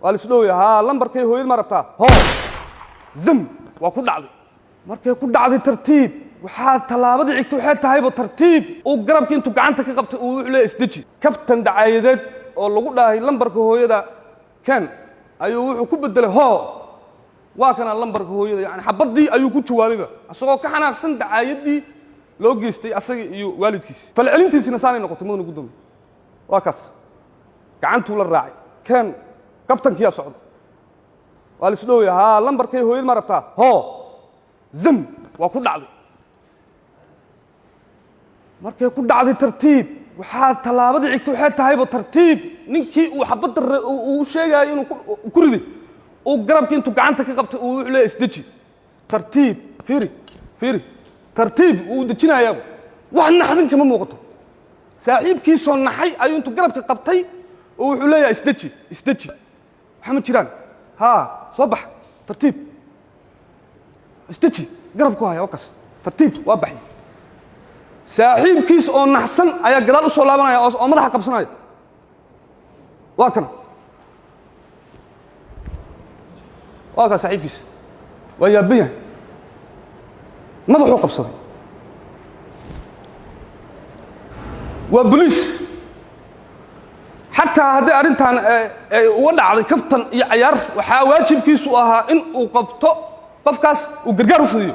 Waa la isdhowya. Haa, lambarkay hooyad ma rabtaa? Hoo, zam, waa ku dhacday. Markay ku dhacday, tartiib, waxaa tallaabadii xigta waxay tahayba tartiib uu garabkii intuu gacanta ka qabtay uu wuxuu leeyahay isdeji. Kaftan dacaayadeed oo lagu dhahay lambarka hooyada ken ayuu wuxuu ku bedelay hoo, waa kana lambarka hooyada. Yani xabaddii ayuu ku jawaabayba isagoo ka xanaaqsan dacaayadii loo geystay asaga iyo waalidkiisi. Falcelintiisina saanay noqotay. Mudana guddoomiye, waa kaas, gacantuu la raacay. Ken kaftankiyaa socda. Waa la isdhowya. Haa, lambarkay hooyad ma rabtaa? Hoo, zam, waa ku dhacday. Markay ku dhacday, tartiib, waxaa tallaabadii xigta waxay tahayba tartiib ninkii uu xabadda uu sheegaayo inuu ku riday uu garabkii intuu gacanta ka qabtay uu wuxuu leeyahay isdeji, tartiib. Fiiri, fiiri, tartiib uu dejinayaaba, wax naxdin kama muuqato. Saaxiibkiisoo naxay ayuu intuu garabka qabtay oo wuxuu leeyahay isdeji, isdeji, waxa ma jiraan. Haa, soo bax, tartiib, isdeji. Garabku haya, waa kaas, tartiib waa baxay. Saaxiibkiis oo naxsan ayaa gadaal u soo laabanaya oo madaxa qabsanaya. Waa kana, waa kaa saaxiibkiis, waa yaaban yahay, madaxuu qabsaday. Waa boliis. Xataa haddii arrintan ay uga dhacday kaftan iyo cayaar, waxaa waajibkiisu ahaa in uu qabto qofkaas, uu gargaar u fudiyo.